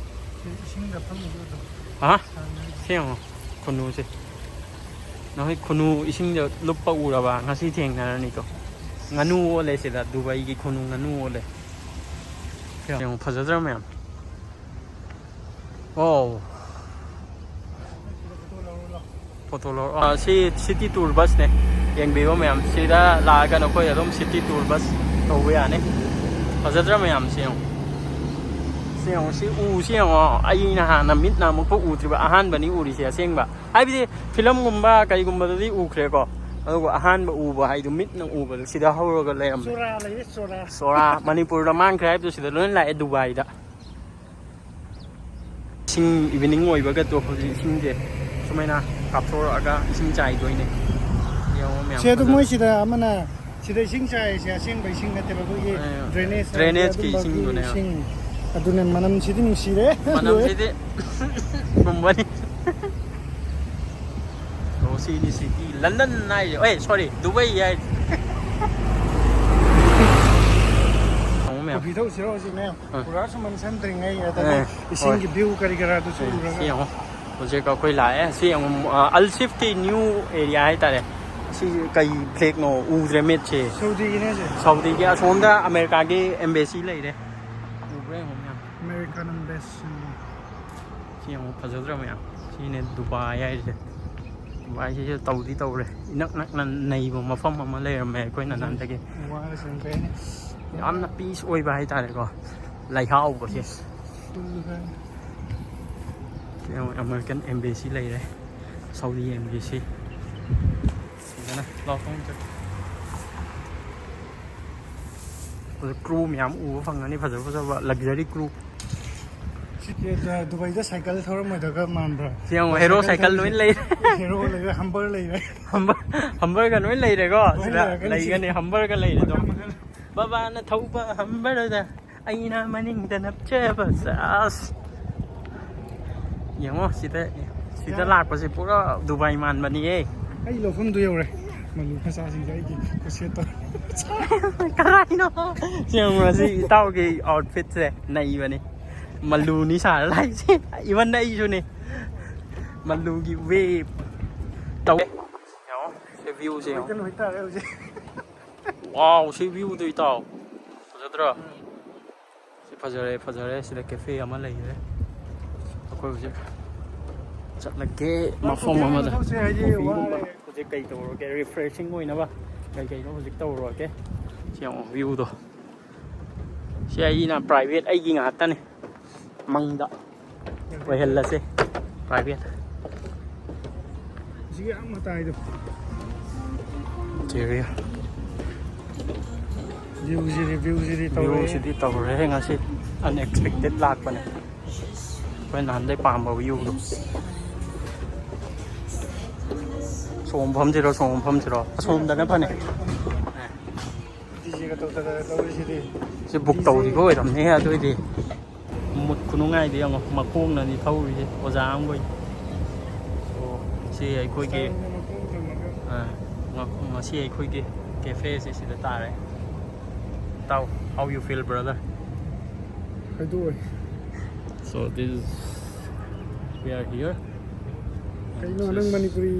ꯁꯤ ꯏꯁꯤꯡꯗ ꯐꯝꯃꯤꯗꯣ ꯑꯗꯣ꯫ ꯍꯥ? ꯁꯥꯟꯅꯔꯤꯁꯦ꯫ ꯁꯤ ꯌꯦꯡꯉꯣ, ꯈꯨꯅꯨꯁꯦ꯫ ꯅꯈꯣꯏ ꯈꯨꯅꯨ ꯏꯁꯤꯡꯗ ꯂꯨꯞꯄ ꯎꯔꯕ? ꯉꯁꯤ ꯊꯦꯡꯅꯔꯅꯤꯀꯣ꯫ ꯉꯥꯅꯨ ꯑꯣꯜꯂꯦ ꯁꯤꯗ, ꯗꯨꯕꯥꯏꯒꯤ ꯈꯨꯅꯨ ꯉꯥꯅꯨ ꯑꯣꯜꯂꯦ꯫ ꯌꯦꯡꯉꯣ, ꯐꯖꯗ꯭ꯔꯥ ꯃꯌꯥꯝ? ꯋꯥꯎ꯫ ꯐꯣꯇꯣ ꯂꯧꯔꯣ꯫ ꯑꯥ, ꯁꯤ ꯁꯤꯇꯤ ꯇꯨꯔ ꯕꯁꯅꯦ꯫ ꯌꯦꯡꯕꯤꯌꯣ ꯃꯌꯥꯝ, ꯁꯤꯗ ꯂꯥꯛꯑꯒ ꯅꯈꯣꯏ ꯑꯗꯨꯝ ꯁꯤꯇꯤ ꯇꯨꯔ ꯕꯁ ꯇꯧꯕ ꯌꯥꯅꯤ꯫ ꯐꯖꯗ꯭ꯔꯥ ꯃꯌꯥꯝ? ꯁꯤ ꯌꯦꯡꯉꯣ, ꯁꯤ ꯌꯦꯡꯉꯣ, ꯁꯤ ꯎꯁꯤ ꯌꯦꯡꯉꯣ꯫ ꯑꯩꯅ ꯍꯥꯟꯅ ꯃꯤꯠꯅ ꯑꯃꯨꯛꯐꯥꯎ ꯎꯗ꯭ꯔꯤꯕ, ꯑꯍꯥꯟꯕꯅꯤ ꯎꯔꯤꯁꯦ ꯑꯁꯦꯡꯕ꯫ ꯍꯥꯏꯕꯗꯤ ꯐꯤꯂꯝꯒꯨꯝꯕ ꯀꯩꯒꯨꯝꯕꯗꯗꯤ ꯎꯈ꯭ꯔꯦꯀꯣ, ꯑꯗꯨꯒ ꯑꯍꯥꯟꯕ ꯎꯕ ꯍꯥꯏꯗꯣ, ꯃꯤꯠꯅ ꯎꯕꯗ ꯁꯤꯗ ꯍꯧꯔꯒ ꯂꯩꯔꯝꯃꯦ꯫ ꯆꯣꯔꯥ ꯂꯩꯌꯦ, ꯆꯣꯔꯥ꯫ ꯆꯣꯔꯥ, ꯃꯅꯤꯄꯨꯔꯗ ꯃꯥꯡꯈ꯭ꯔꯦ ꯍꯥꯏꯕꯗꯣ ꯁꯤꯗ ꯂꯣꯏ ꯂꯥꯛꯑꯦ, ꯗꯨꯕꯥꯏꯗ꯫ ꯏꯁꯤꯡ ꯏꯚꯤꯅꯤꯡ ꯑꯣꯏꯕꯒꯗꯣ ꯍꯧꯖꯤꯛ ꯏꯁꯤꯡꯁꯦ ꯁꯨꯃꯥꯏꯅ ꯀꯥꯞꯊꯣꯔꯛꯑꯒ ꯏꯁꯤꯡ ꯆꯥꯏꯗꯣꯏꯅꯦ꯫ ꯌꯦꯡꯉꯣ ꯃꯌꯥꯝ, ꯁꯦ, ꯑꯗꯨ ꯐꯖꯅ꯫ ꯃꯣꯏ ꯁꯤꯗ ꯑꯃꯅ, ꯁꯤꯗ ꯏꯁꯤꯡ ꯆꯥꯏꯔꯤꯁꯦ ꯑꯁꯦꯡꯕ ꯏꯁꯤꯡ ꯅꯠꯇꯦꯕ, ꯑꯩꯈꯣꯏꯒꯤ ꯑꯦ, ꯗ꯭ꯔꯦꯅꯦꯖ ꯍꯥꯏꯕꯗꯤ ꯗ꯭ꯔꯦꯅꯦꯖꯀꯤ ꯑꯗꯨꯝꯕꯒꯤ ꯏꯁꯤꯡꯗꯨꯅꯦ꯫ ꯏꯁꯤꯡ꯫ ꯑꯗꯨꯅꯦ, ꯃꯅꯝꯁꯤꯗꯤ ꯅꯨꯡꯁꯤꯔꯦ꯫ ꯂꯣꯏꯔꯦ꯫ ꯃꯅꯝꯁꯤꯗꯤ ꯄꯨꯝꯕꯅꯤ꯫ ꯑꯣ, ꯁꯤꯅꯤ ꯁꯤꯇꯤ, ꯂꯟꯗꯟ ꯍꯥꯏꯁꯦ꯫ ꯑꯦ, ꯁꯣꯔꯤ, ꯗꯨꯕꯩ ꯍꯥꯏꯁꯦ꯫ ꯌꯦꯡꯉꯣ ꯃꯌꯥꯝ꯫ ꯀꯣꯐꯤ ꯊꯛꯎꯁꯤꯔꯣ ꯍꯧꯖꯤꯛ ꯃꯌꯥꯝ? ꯑꯥ꯫ ꯄꯨꯔꯥ ꯁꯨꯃꯟ ꯁꯟꯗ꯭ꯔꯤꯉꯩ ꯑꯗꯒꯤ ꯑꯥ, ꯏꯁꯤꯡꯒꯤ ꯍꯣꯏ꯫ ꯚ꯭ꯌꯨ ꯀꯔꯤ ꯀꯔꯥꯗꯨꯁꯨ ꯑꯦ, ꯎꯔꯒ꯫ ꯁꯤ ꯌꯦꯡꯉꯣ꯫ ꯍꯧꯖꯤꯛ ꯑꯩꯈꯣꯏ ꯂꯥꯛꯑꯦ꯫ ꯁꯤ ꯌꯦꯡꯉꯣ, ꯑ, ꯑꯜ ꯁꯤꯐꯀꯤ ꯅ꯭ꯌꯨ ꯑꯦꯔꯤꯌꯥ ꯍꯥꯏꯇꯥꯔꯦ꯫ ꯁꯤ ꯀꯩ ꯐ꯭ꯂꯦꯒꯅꯣ? ꯎꯗ꯭ꯔꯦ ꯃꯤꯠꯁꯦ꯫ ꯁꯥꯎꯗꯤꯒꯤꯅꯦ ꯁꯦ꯫ ꯁꯥꯎꯗꯤꯒꯤ ꯑꯁꯣꯝꯗ ꯑꯃꯦꯔꯤꯀꯥꯒꯤ ꯑꯦꯝꯕꯦꯁꯤ ꯂꯩꯔꯦ꯫ ꯎꯕ꯭ꯔꯥ ꯌꯦꯡꯉꯣ ꯃꯌꯥꯝ꯫ ꯑꯃꯦꯔꯤꯀꯥꯟ ꯑꯦꯝꯕꯦꯁꯤ꯫ ꯁꯤ ꯌꯦꯡꯉꯣ, ꯐꯖꯗ꯭ꯔꯥ ꯃꯌꯥꯝ? ꯁꯤꯅꯦ ꯗꯨꯕꯥꯏ ꯍꯥꯏꯔꯤꯁꯦ꯫ ꯗꯨꯕꯥꯏꯁꯤꯁꯨ ꯇꯧꯗꯤ ꯇꯧꯔꯦ꯫ ꯏꯅꯛ ꯅꯛꯅ ꯅꯩꯕ ꯃꯐꯝ ꯑꯃ ꯂꯩꯔꯝꯃꯦ ꯑꯩꯈꯣꯏꯅ ꯅꯍꯥꯟꯗꯒꯤ꯫ ꯋꯥꯔꯁꯦ ꯀꯩ ꯍꯥꯏꯅꯤ? ꯌꯥꯝꯅ ꯄꯤꯁ ꯑꯣꯏꯕ ꯍꯥꯏꯇꯥꯔꯦꯀꯣ, ꯂꯩꯍꯥꯎꯕꯁꯦ꯫ ꯇꯨꯝꯈ꯭ꯔꯦ꯫ ꯁꯤ ꯌꯦꯡꯉꯣ, ꯑꯃꯦꯔꯤꯀꯟ ꯑꯦꯝꯕꯦꯁꯤ ꯂꯩꯔꯦ, ꯁꯥꯎꯗꯤ ꯑꯦꯝꯕꯦꯁꯤ꯫ ꯐꯖꯅ ꯂꯥꯎꯊꯣꯛ ꯆꯠ-, ꯑꯗꯨ ꯀ꯭ꯔꯨ ꯃꯌꯥꯝ ꯎꯕ ꯐꯪꯒꯅꯤ, ꯐꯖ ꯐꯖꯕ ꯂꯛꯖꯔꯤ ꯀ꯭ꯔꯨ꯫ ꯁꯤ, ꯑ, ꯗꯨꯕꯥꯏꯗ ꯁꯥꯏꯀꯜ ꯊꯧꯔꯝꯃꯣꯏꯗꯒ ꯃꯥꯟꯕ꯭ꯔꯥ? ꯁꯤ ꯌꯦꯡꯉꯣ, ꯍꯦꯔꯣ ꯁꯥꯏꯀꯜ ꯂꯣꯏ ꯂꯩꯔꯦ꯫ ꯍꯦꯔꯣ ꯂꯩꯔꯦ, ꯍꯝꯕꯔ ꯂꯩꯔꯦ꯫ ꯍꯝꯕꯔ, ꯍꯝꯕꯔꯒ ꯂꯣꯏ ꯂꯩꯔꯦꯀꯣ꯫ ꯂꯣꯏ ꯁꯤꯗ ꯂꯩꯔꯒꯅꯤ ꯂꯩꯒꯅꯤ, ꯁꯤꯗꯤ꯫ ꯍꯝꯕꯔꯒ ꯂꯩꯔꯦ ꯑꯗꯣ꯫ ꯃꯈꯜ ꯃꯈꯜ꯫ ꯕꯕꯥꯅ ꯊꯧꯕ ꯍꯝꯕꯔꯗ ꯑꯩꯅ ꯃꯅꯤꯡꯗ ꯅꯞꯆꯕ꯫ ꯑꯁ꯫ ꯌꯦꯡꯉꯣ ꯁꯤꯗ, ꯁꯤꯗ ꯌꯥꯔꯦ꯫ ꯂꯥꯛꯄꯁꯦ ꯄꯨꯔꯥ ꯗꯨꯕꯥꯏ ꯃꯥꯟꯕꯅꯤꯌꯦ꯫ ꯑꯩ ꯂꯧꯐꯝꯗꯨ ꯌꯧꯔꯦ꯫ ꯃꯂꯨ ꯃꯆꯥꯁꯤꯡꯁꯦ ꯑꯩꯒꯤ ꯈꯨꯠꯁꯦꯠꯇꯣ꯫ ꯀꯔꯥꯏꯅꯣ? ꯌꯦꯡꯉꯣ ꯁꯤ ꯏꯇꯥꯎꯒꯤ ꯑꯥꯎꯠꯐꯤꯠꯁꯦ ꯅꯩꯕꯅꯤ꯫ ꯃꯜꯂꯨꯅꯤ ꯁꯥꯔ ꯂꯥꯛꯏꯁꯦ꯫ ꯏꯚꯟ ꯑꯩꯁꯨꯅꯦ꯫ ꯃꯜꯂꯨꯒꯤ ꯋꯦꯞ ꯇꯧꯋꯦ꯫ ꯌꯦꯡꯉꯣ ꯁꯤ ꯚ꯭ꯌꯨꯁꯦ ꯌꯦꯡꯉꯣ꯫ ꯍꯣꯏ, ꯀꯩꯅꯣ ꯍꯣꯏ ꯇꯥꯔꯦ ꯍꯧꯖꯤꯛ꯫ ꯋꯥꯎ, ꯁꯤ ꯚ꯭ꯌꯨꯗꯣ ꯏꯇꯥꯎ꯫ ꯐꯖꯗ꯭ꯔꯣ? ꯁꯤ ꯐꯖꯔꯦ, ꯐꯖꯔꯦ꯫ ꯁꯤꯗ ꯀꯦꯐꯦ ꯑꯃ ꯂꯩꯔꯦ꯫ ꯑꯩꯈꯣꯏ ꯍꯧꯖꯤꯛ ꯆꯠꯂꯒꯦ ꯃꯐꯝ ꯑꯃꯗ꯫ ꯃꯊꯛꯁꯦ ꯍꯥꯏꯗꯤ ꯀꯣꯐꯤꯒꯨꯝꯕ꯫ ꯋꯥꯔꯦ꯫ ꯍꯧꯖꯤꯛ ꯀꯩ ꯇꯧꯔꯒꯦ? ꯔꯤꯐ꯭ꯔꯦꯁꯤꯡ ꯑꯣꯏꯅꯕ ꯀꯩ ꯀꯩꯅꯣ ꯍꯧꯖꯤꯛ ꯇꯧꯔꯨꯔꯒꯦ꯫ ꯁꯤ ꯌꯦꯡꯉꯣ, ꯚ꯭ꯌꯨꯗꯣ꯫ ꯁꯤ ꯑꯩꯅ ꯄ꯭ꯔꯥꯏꯚꯦꯠ ꯑꯩꯒꯤ ꯉꯥꯛꯇꯅꯦ꯫ ꯃꯪꯗ ꯑꯣꯏꯍꯜꯂꯁꯦ ꯄ꯭ꯔꯥꯏꯚꯦꯠ꯫ ꯁꯤꯒꯤ ꯑꯥ ꯃꯇꯥꯏꯗꯣ꯫ ꯏꯟꯇꯤꯔꯤꯌꯔ꯫ ꯚ꯭ꯌꯨꯁꯤꯗꯤ, ꯚ꯭ꯌꯨꯁꯤꯗꯤ ꯇꯧꯔꯦ꯫ ꯚ꯭ꯌꯨꯁꯤꯗꯤ ꯇꯧꯔꯦ ꯉꯁꯤ꯫ ꯑꯟꯑꯦꯛꯁꯄꯦꯛꯇꯦꯠ ꯂꯥꯛꯄꯅꯦ꯫ ꯑꯩꯈꯣꯏ ꯅꯍꯥꯟꯗꯩ ꯄꯥꯝꯕ ꯚ꯭ꯌꯨꯗꯣ꯫ ꯁꯣꯝ ꯐꯝꯁꯤꯔꯣ, ꯁꯣꯝ ꯐꯝꯁꯤꯔꯣ? ꯑꯁꯣꯝꯗꯅ ꯐꯅꯤ꯫ ꯗꯤꯖꯦꯒ ꯇꯧꯗꯅ ꯇꯧꯔꯤꯁꯤꯗꯤ꯫ ꯁꯤ ꯕꯨꯛ ꯗꯤꯖꯦ꯫ ꯇꯧꯈꯤꯕ ꯑꯣꯏꯔꯝꯅꯤ ꯑꯗꯨꯏꯗꯤ꯫ ꯃꯨꯠ ꯈꯨꯅꯨꯡꯉꯥꯏꯗꯤ ꯌꯦꯡꯉꯣ, ꯃꯈꯣꯡꯅꯅꯤ ꯊꯧꯔꯤꯁꯦ ꯑꯣꯖꯥ ꯑꯃꯈꯣꯏ꯫ ꯑꯣ, ꯁꯤ ꯑꯩꯈꯣꯏꯒꯤ, ꯁꯥꯏꯟꯁꯅ ꯃꯈꯣꯡ ꯊꯝꯃꯒ꯫ ꯑꯥ, ꯉ-, ꯉꯁꯤ ꯑꯩꯈꯣꯏꯒꯤ ꯀꯦꯐꯦꯁꯦ ꯁꯤꯗ ꯇꯥꯔꯦ꯫ ꯏꯇꯥꯎ, how you feel, brother? ꯍꯥꯏꯗꯣꯛꯑꯣꯏ꯫ So this is, we are here. ꯀꯩꯅꯣ ꯅꯪ ꯃꯅꯤꯄꯨꯔꯤ,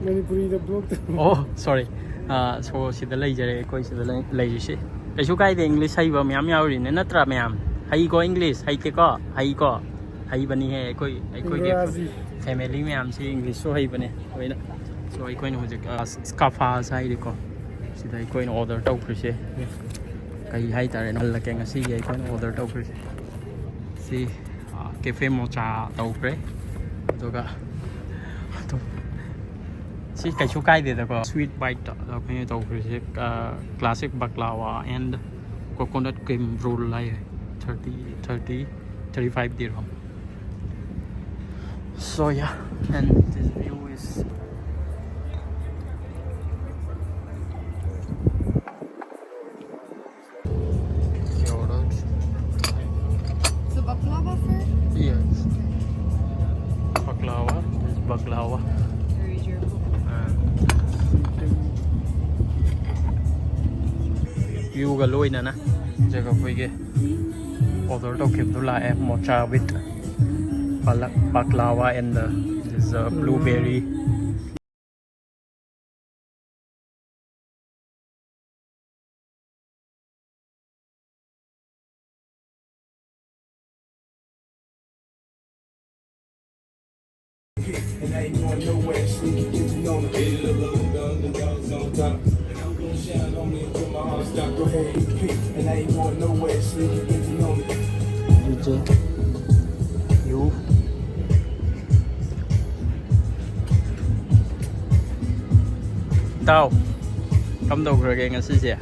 ꯃꯅꯤꯄꯨꯔꯤꯗ ꯕ꯭ꯂꯣꯛ ꯇꯧ-, ꯑꯣ, ꯁꯣꯔꯤ꯫ ꯑꯥ, so ꯁꯤꯗ ꯂꯩꯖꯔꯦ, ꯑꯩꯈꯣꯏ ꯁꯤꯗ ꯂꯩ-, ꯂꯩꯔꯤꯁꯤ꯫ ꯀꯩꯁꯨ ꯀꯥꯏꯗꯦ, ꯏꯪꯂꯤꯁ ꯍꯩꯕ ꯃꯌꯥꯝ ꯌꯥꯎꯔꯤꯅꯦ, ꯅꯠꯇ꯭ꯔꯥ ꯃꯌꯥꯝ? ꯍꯩꯀꯣ ꯏꯪꯂꯤꯁ? ꯍꯩꯇꯦꯀꯣ? ꯍꯩꯀꯣ? ꯍꯩꯕꯅꯤꯍꯦ, ꯑꯩꯈꯣꯏ, ꯑꯩꯈꯣꯏꯒꯤ ꯏꯪꯒ꯭ꯔꯥꯖꯤ꯫ ꯐꯦꯃꯤꯂꯤ ꯃꯌꯥꯝꯁꯤ ꯏꯪꯂꯤꯁꯁꯨ ꯍꯩꯕꯅꯦ ꯂꯣꯏꯅ꯫ So ꯑꯩꯈꯣꯏꯅ ꯍꯧꯖꯤꯛ, ꯑꯥ, ꯁ꯭ꯀꯥꯐꯥꯁ ꯍꯥꯏꯔꯤꯀꯣ, ꯁꯤꯗ ꯑꯩꯈꯣꯏꯅ ꯑꯣꯔꯗꯔ ꯇꯧꯈ꯭ꯔꯤꯁꯦ꯫ ꯀꯩ ꯍꯥꯏꯇꯥꯔꯦ, ꯍꯜꯂꯛꯀꯦ ꯉꯁꯤꯒꯤ ꯑꯩꯈꯣꯏꯅ ꯑꯣꯔꯗꯔ ꯇꯧꯈ꯭ꯔꯤꯁꯦ꯫ ꯁꯤ, ꯑꯥ, ꯀꯦꯐꯦ ꯃꯣꯆꯥ ꯇꯧꯈ꯭ꯔꯦ꯫ ꯑꯗꯨꯒ ꯑꯗꯨꯝ ꯁꯤ ꯀꯩꯁꯨ ꯀꯥꯏꯗꯦꯗꯀꯣ꯫ ꯁ꯭ꯋꯤꯠ ꯕꯥꯏꯠꯇ ꯑꯗꯣ ꯑꯩꯈꯣꯏꯅ ꯇꯧꯈ꯭ꯔꯤꯁꯦ, ꯑꯥ, classic baklava and coconut cream roll ꯍꯥꯏꯌꯦ꯫ Thirty, thirty, thirty five dirham. So yeah, and this view is Your orders? The baklava first? Yes. Baklava. This baklava. Here is your coconut. ꯑꯥ꯫ ꯚ꯭ꯌꯨꯒ ꯂꯣꯏꯅꯅ ꯍꯧꯖꯤꯛ ꯑꯩꯈꯣꯏꯒꯤ ꯑꯣꯔꯗꯔ ꯇꯧꯈꯤꯕꯗꯨ ꯂꯥꯛꯑꯦ, mocha with balak-, baklava and the, this, uh, blueberry. And I ain't going nowhere, so you get to know me. Hit it up, look, look, look, look, zone top. And I'm gonna shine on me until my heart stop. Go ahead, repeat. And I ain't going nowhere, so you get to know me. DJ, you. ꯏꯇꯥꯎ, ꯀꯝꯗꯧꯈ꯭ꯔꯒꯦ ꯉꯁꯤꯁꯦ?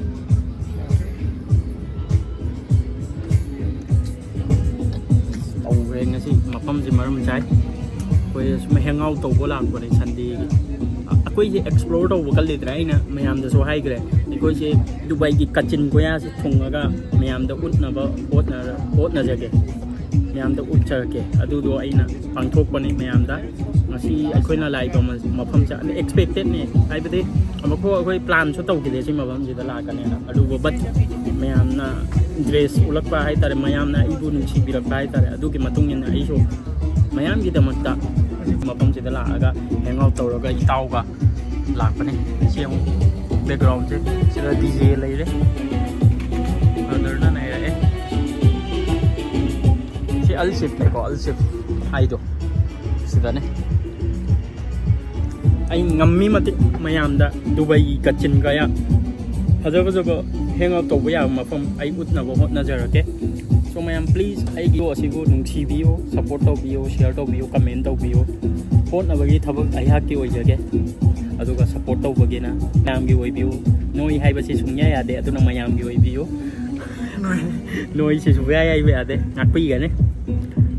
ꯇꯧꯈ꯭ꯔꯦ ꯉꯁꯤ꯫ ꯃꯐꯝꯁꯦ ꯃꯔꯝ ꯆꯥꯏ꯫ ꯑꯩꯈꯣꯏ ꯁꯨꯝ ꯍꯦꯡ ꯑꯥꯎꯠ ꯇꯧꯕ ꯂꯥꯛꯄꯅꯦ ꯁꯟꯗꯦꯒꯤ꯫ ꯑꯩꯈꯣꯏꯁꯦ ꯑꯦꯛꯁꯄ꯭ꯂꯣꯔ ꯇꯧꯕ ꯀꯜꯂꯤꯗ꯭ꯔꯥ? ꯑꯩꯅ ꯃꯌꯥꯝꯗꯁꯨ ꯍꯥꯏꯈ꯭ꯔꯦ, ꯑꯩꯈꯣꯏꯁꯦ ꯗꯨꯕꯥꯏꯒꯤ ꯀꯥꯆꯤꯟ ꯀꯣꯌꯥꯁꯦ ꯊꯨꯡꯉꯒ ꯃꯌꯥꯝꯗ ꯎꯠꯅꯕ ꯍꯣꯠꯅꯔ ꯍꯣꯠꯅꯖꯒꯦ꯫ ꯃꯌꯥꯝꯗ ꯎꯠꯆꯔꯛꯀꯦ꯫ ꯑꯗꯨꯗꯣ ꯑꯩꯅ ꯄꯥꯡꯊꯣꯛꯄꯅꯦ ꯃꯌꯥꯝꯗ꯫ ꯉꯁꯤ ꯑꯩꯈꯣꯏꯅ ꯂꯥꯛꯏꯕ ꯃ- ꯃꯐꯝꯁꯦ ꯑꯟꯑꯦꯛꯁꯄꯦꯛꯇꯦꯠꯅꯦ꯫ ꯍꯥꯏꯕꯗꯤ ꯑꯃꯨꯛꯐꯥꯎ ꯑꯩꯈꯣꯏ ꯄ꯭ꯂꯥꯟꯁꯨ ꯇꯧꯈꯤꯗꯦ ꯁꯤ ꯃꯐꯝꯁꯤꯗ ꯂꯥꯛꯀꯅꯦꯅ꯫ ꯑꯗꯨꯕꯨ ꯕꯠ ꯃꯌꯥꯝꯅ ꯏꯟꯇꯔꯦꯁ ꯎꯠꯂꯛꯄ ꯍꯥꯏꯇꯥꯔꯦ, ꯃꯌꯥꯝꯅ ꯑꯩꯕꯨ ꯅꯨꯡꯁꯤꯕꯤꯔꯛꯄ ꯍꯥꯏꯇꯥꯔꯦ, ꯑꯗꯨꯒꯤ ꯃꯇꯨꯡ ꯏꯟꯅ ꯑꯩꯁꯨ ꯃꯌꯥꯝꯒꯤꯗꯃꯛꯇ ꯃꯐꯝꯁꯤꯗ ꯂꯥꯛꯑꯒ ꯍꯦꯡ ꯑꯥꯎꯠ ꯇꯧꯔꯒ ꯏꯇꯥꯎꯒ ꯂꯥꯛꯄꯅꯦ꯫ ꯁꯤ ꯑꯃꯨꯛ ꯕꯦꯛꯒ꯭ꯔꯥꯎꯟꯁꯦ ꯁꯤꯗ ꯗꯤ ꯖꯦ ꯂꯩꯔꯦ, ꯕ꯭ꯔꯗꯔꯅ ꯅꯩꯔꯛꯑꯦ꯫ ꯁꯤ ꯑꯜ ꯁꯤꯐꯅꯦꯀꯣ, ꯑꯜ ꯁꯤꯐ ꯍꯥꯏꯗꯣ ꯁꯤꯗꯅꯦ꯫ ꯑꯩ ꯉꯝꯃꯤ ꯃꯇꯤꯛ ꯃꯌꯥꯝꯗ ꯗꯨꯕꯥꯏꯒꯤ ꯀꯥꯆꯤꯟ ꯀꯌꯥ ꯐꯖ ꯐꯖꯕ ꯍꯦꯡ ꯑꯥꯎꯠ ꯇꯧꯕ ꯌꯥꯕ ꯃꯐꯝ ꯑꯩ ꯎꯠꯅꯕ ꯍꯣꯠꯅꯖꯔꯛꯀꯦ꯫ ꯁꯣ ꯃꯌꯥꯝ, ꯄ꯭ꯂꯤꯖ ꯑꯩꯒꯤ ꯚꯤꯗꯤꯑꯣ ꯑꯁꯤꯕꯨ ꯅꯨꯡꯁꯤꯕꯤꯌꯨ, ꯁꯞꯄꯣꯔꯠ ꯇꯧꯕꯤꯌꯨ, ꯁꯤꯌꯔ ꯇꯧꯕꯤꯌꯨ, ꯀꯃꯦꯟ ꯇꯧꯕꯤꯌꯨ꯫ ꯍꯣꯠꯅꯕꯒꯤ ꯊꯕꯛ ꯑꯩꯍꯥꯛꯀꯤ ꯑꯣꯏꯖꯒꯦ, ꯑꯗꯨꯒ ꯁꯞꯄꯣꯔꯠ ꯇꯧꯕꯒꯤꯅ ꯃꯌꯥꯝꯒꯤ ꯑꯣꯏꯕꯤꯌꯨ꯫ ꯅꯣꯏ ꯍꯥꯏꯕꯁꯤ ꯁꯨꯡꯌꯥ ꯌꯥꯗꯦ, ꯑꯗꯨꯅ ꯃꯌꯥꯝꯒꯤ ꯑꯣꯏꯕꯤꯌꯨ꯫ ꯅꯣꯏꯁꯤ ꯁꯨꯡꯌꯥ ꯌꯥꯏꯕ ꯌꯥꯗꯦ, ꯉꯥꯛꯄꯤꯒꯅꯤ꯫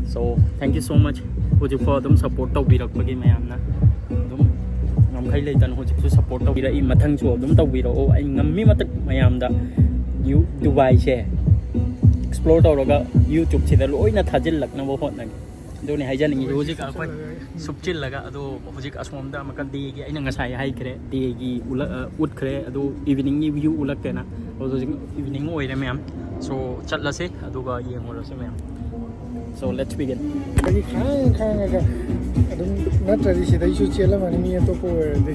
So thank you so much, ꯍꯧꯖꯤꯛꯐꯥꯎ ꯑꯗꯨꯝ ꯁꯞꯄꯣꯔꯠ ꯇꯧꯕꯤꯔꯛꯄꯒꯤ ꯃꯌꯥꯝꯅ꯫ ꯑꯗꯨꯝ ꯉꯝꯈꯩ ꯂꯩꯇꯅ ꯍꯧꯖꯤꯛꯁꯨ ꯁꯞꯄꯣꯔꯠ ꯇꯧꯕꯤꯔꯛꯏ, ꯃꯊꯪꯁꯨ ꯑꯗꯨꯝ ꯇꯧꯕꯤꯔꯛꯑꯣ꯫ ꯑꯩ ꯉꯝꯃꯤ ꯃꯇꯤꯛ ꯃꯌꯥꯝꯗ ꯌꯨ ꯗꯨꯕꯥꯏꯁꯦ ꯑꯦꯛꯁꯄ꯭ꯂꯣꯔ ꯇꯧꯔꯒ ꯌꯨꯇ꯭ꯌꯨꯕꯁꯤꯗ ꯂꯣꯏꯅ ꯊꯥꯖꯤꯜꯂꯛꯅꯕ ꯍꯣꯠꯅꯒꯦ꯫ ꯑꯗꯨꯅꯤ ꯍꯥꯏꯖꯅꯤꯡꯉꯤꯁꯦ꯫ ꯍꯧꯖꯤꯛ ꯑꯩꯈꯣꯏ ꯁꯨꯞꯆꯤꯜꯂꯒ, ꯑꯗꯣ ꯍꯧꯖꯤꯛ ꯑꯁꯣꯝꯗ ꯑꯃꯨꯛꯀ ꯗꯦꯒꯤ, ꯑꯩꯅ ꯉꯁꯥꯏ ꯍꯥꯏꯈ꯭ꯔꯦ, ꯗꯦꯒꯤ ꯎꯠꯂ- ꯑ, ꯎꯠꯈ꯭ꯔꯦ, ꯑꯗꯣ ꯏꯚꯤꯅꯤꯡꯒꯤ ꯚ꯭ꯌꯨ ꯎꯠꯂꯛꯀꯦꯅ꯫ ꯑꯗꯣ ꯍꯧꯖꯤꯛ ꯏꯚꯤꯅꯤꯡ ꯑꯣꯏꯔꯦ ꯃꯌꯥꯝ꯫ ꯁꯣ ꯆꯠꯂꯁꯦ, ꯑꯗꯨꯒ ꯌꯦꯡꯉꯨꯔꯁꯦ ꯃꯌꯥꯝ꯫ So let's begin. ꯑꯗꯒꯤ ꯈꯥꯡꯉ ꯈꯥꯡꯉꯒ ꯑꯗꯨꯝ, ꯅꯠꯇ꯭ꯔꯗꯤ ꯁꯤꯗꯩꯁꯨ ꯆꯦꯜꯂꯝꯃꯅꯤ ꯃꯤ ꯑꯇꯣꯞꯄ ꯑꯣꯏꯔꯗꯤ꯫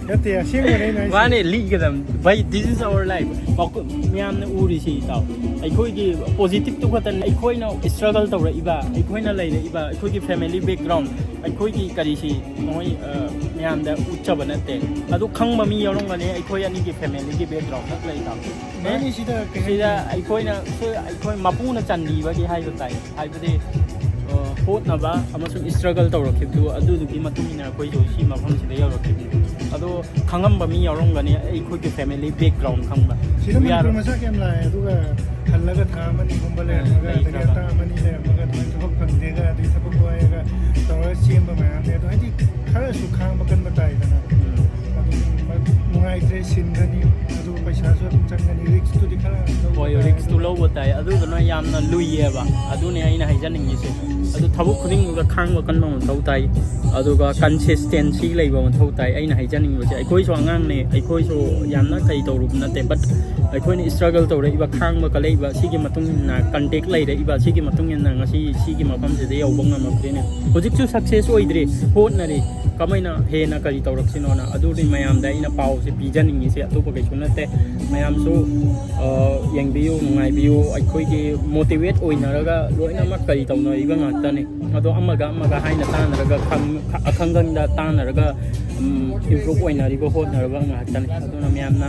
ꯅꯠꯇꯦ, ꯑꯁꯦꯡꯕꯅꯦ ꯑꯩꯅ ꯍꯥꯏꯁꯦ꯫ ꯃꯥꯅꯦ, ꯂꯤꯒꯗꯕꯅꯤ ꯚꯥꯏ, this is our life. ꯄꯥꯎ-, ꯃꯌꯥꯝꯅ ꯎꯔꯤꯁꯤ ꯏꯇꯥꯎ, ꯑꯩꯈꯣꯏꯒꯤ ꯄꯣꯖꯤꯇꯤꯞꯇꯨ ꯈꯛꯇꯅꯤ꯫ ꯑꯩꯈꯣꯏꯅ ꯏꯁꯇ꯭ꯔꯒꯜ ꯇꯧꯔꯛꯏꯕ, ꯑꯩꯈꯣꯏꯅ ꯂꯩꯔꯛꯏꯕ, ꯑꯩꯈꯣꯏꯒꯤ ꯐꯦꯃꯤꯂꯤ ꯕꯦꯛꯒ꯭ꯔꯥꯎꯟ, ꯑꯩꯈꯣꯏꯒꯤ ꯀꯔꯤꯁꯤ ꯃꯣꯏ, ꯑ, ꯃꯌꯥꯝꯗ ꯎꯠꯆꯕ ꯅꯠꯇꯦ꯫ ꯑꯗꯨ ꯈꯪꯕ ꯃꯤ ꯌꯥꯎꯔꯝꯒꯅꯤ, ꯑꯩꯈꯣꯏ ꯑꯅꯤꯒꯤ ꯐꯦꯃꯤꯂꯤꯒꯤ ꯕꯦꯛꯒ꯭ꯔꯥꯎꯟ ꯈꯛ ꯂꯩ ꯏꯇꯥꯎ꯫ ꯃꯥꯅꯤ, ꯁꯤꯗ ꯀꯩ ꯁꯤꯗ ꯍꯥꯏꯅꯤ? ꯑꯩꯈꯣꯏꯅ, ꯑꯩꯈꯣꯏ ꯃꯄꯨꯅ ꯆꯥꯟꯕꯤꯕꯒꯤ ꯍꯥꯏꯕ ꯇꯥꯏ꯫ ꯍꯥꯏꯕꯗꯤ, ꯑ, ꯍꯣꯠꯅꯕ ꯑꯃꯁꯨꯡ ꯏꯁꯇ꯭ꯔꯒꯜ ꯇꯧꯔꯛꯈꯤꯕꯗꯨ, ꯑꯗꯨꯗꯨꯒꯤ ꯃꯇꯨꯡ ꯏꯟꯅ ꯑꯩꯈꯣꯏꯁꯨ ꯁꯤ ꯃꯐꯝꯁꯤꯗ ꯌꯧꯔꯛꯈꯤꯕꯅꯤ꯫ ꯑꯗꯣ ꯈꯪꯉꯝꯕ ꯃꯤ ꯌꯥꯎꯔꯝꯒꯅꯤ, ꯑꯩꯈꯣꯏꯒꯤ ꯐꯦꯃꯤꯂꯤ ꯕꯦꯛꯒ꯭ꯔꯥꯎꯟ ꯈꯪꯕ꯫ ꯁꯤꯗ We are ꯃꯅꯤꯄꯨꯔ ꯃꯆꯥ ꯀꯌꯥꯝ ꯂꯥꯛꯑꯦ, ꯑꯗꯨꯒ ꯍꯜꯂꯒ ꯊꯥ ꯑꯃꯅꯤꯒꯨꯝꯕ ꯂꯩꯔꯝꯃꯒ, ꯑꯗꯒꯤ ꯂꯩꯈ꯭ꯔꯒ꯫ ꯍꯞꯇꯥ ꯑꯃꯅꯤ ꯂꯩꯔꯝꯃꯒ ꯑꯗꯨꯃꯥꯏꯅ ꯊꯕꯛ ꯐꯪꯗꯦꯒ, ꯑꯗꯩ ꯊꯕꯛ ꯋꯥꯏꯑꯒ ꯇꯧꯔꯒ ꯆꯦꯟꯕ ꯃꯌꯥꯝꯅꯦ꯫ ꯑꯗꯣ ꯍꯥꯏꯗꯤ ꯈꯔꯁꯨ ꯈꯥꯡꯕ ꯀꯟꯕ ꯇꯥꯏꯗꯅ꯫ ꯎꯝ꯫ ꯑꯗꯨꯝ ꯅꯨꯡꯉꯥꯏꯇ꯭ꯔꯦ, ꯁꯤꯟꯒꯅꯤ, ꯑꯗꯨ ꯄꯩꯁꯥꯁꯨ ꯑꯗꯨꯝ ꯆꯪꯒꯅꯤ, ꯔꯤꯛꯁꯇꯨꯗꯤ ꯈꯔ ꯂꯧꯕ ꯍꯣꯏ, ꯇꯥꯏ꯫ ꯔꯤꯛꯁꯇꯨ ꯑꯗꯨꯅ ꯂꯧꯕ ꯇꯥꯏ꯫ ꯑꯗꯨꯗꯨꯅ ꯌꯥꯝꯅ ꯂꯨꯏꯌꯦꯕ꯫ ꯑꯗꯨꯅꯦ ꯑꯩꯅ ꯍꯥꯏꯖꯅꯤꯡꯉꯤꯁꯦ꯫ ꯑꯗꯨ ꯊꯕꯛ ꯈꯨꯗꯤꯡꯃꯛꯇ ꯈꯥꯡꯕ ꯀꯟꯕ ꯃꯊꯧ ꯇꯥꯏ, ꯑꯗꯨꯒ ꯀꯟꯁꯤꯁꯇꯦꯟꯁꯤ ꯂꯩꯕ ꯃꯊꯧ ꯇꯥꯏ꯫ ꯑꯩꯅ ꯍꯥꯏꯖꯅꯤꯡꯕꯁꯦ, ꯑꯩꯈꯣꯏꯁꯨ ꯑꯉꯥꯡꯅꯦ, ꯑꯩꯈꯣꯏꯁꯨ ꯌꯥꯝꯅ ꯀꯩ ꯇꯧꯔꯨꯕ ꯅꯠꯇꯦ, ꯕꯠ ꯑꯩꯈꯣꯏꯅ ꯏꯁꯇ꯭ꯔꯒꯜ ꯇꯧꯔꯛꯏꯕ, ꯈꯥꯡꯕ ꯀꯜꯂꯛꯏꯕ, ꯁꯤꯒꯤ ꯃꯇꯨꯡ ꯏꯟꯅ ꯀꯟꯇꯦꯛ ꯂꯩꯔꯛꯏꯕ, ꯁꯤꯒꯤ ꯃꯇꯨꯡ ꯏꯟꯅ ꯉꯁꯤ ꯁꯤꯒꯤ ꯃꯐꯝꯁꯤꯗ ꯌꯧꯕ ꯉꯝꯃꯛꯇ꯭ꯔꯤꯅꯦ꯫ ꯍꯧꯖꯤꯛꯁꯨ ꯁꯛꯁꯦꯁ ꯑꯣꯏꯗ꯭ꯔꯤ, ꯍꯣꯠꯅꯔꯤ꯫ ꯀꯃꯥꯏꯅ ꯍꯦꯟꯅ ꯀꯔꯤ ꯇꯧꯔꯛꯁꯤꯅꯣꯅ, ꯑꯗꯨꯗꯤ ꯃꯌꯥꯝꯗ ꯑꯩꯅ ꯄꯥꯎꯁꯦ ꯄꯤꯖꯅꯤꯡꯉꯤꯁꯦ, ꯑꯇꯣꯞꯄ ꯀꯩꯁꯨ ꯅꯠꯇꯦ꯫ ꯃꯌꯥꯝꯁꯨ, ꯑ, ꯌꯦꯡꯕꯤꯌꯨ, ꯅꯨꯡꯉꯥꯏꯕꯤꯌꯨ, ꯑꯩꯈꯣꯏꯒꯤ ꯃꯣꯇꯤꯚꯦꯠ ꯑꯣꯏꯅꯔꯒ ꯂꯣꯏꯅꯃꯛ ꯀꯔꯤ ꯇꯧꯅꯔꯤꯕ ꯉꯥꯛꯇꯅꯤ꯫ ꯑꯗꯣ ꯑꯃꯒ ꯑꯃꯒ ꯍꯥꯏꯅ ꯇꯥꯟꯅꯔꯒ, ꯈꯪ-, ꯑꯈꯪ ꯈꯪꯗ ꯇꯥꯟꯅꯔꯒ, ꯎꯝ, ꯏꯝꯄ꯭ꯔꯨꯞ ꯑꯣꯏꯅꯔꯤꯕ ꯍꯣꯠꯅꯔꯕ ꯉꯥꯛꯇꯅꯤ꯫ ꯑꯗꯨꯅ ꯃꯌꯥꯝꯅ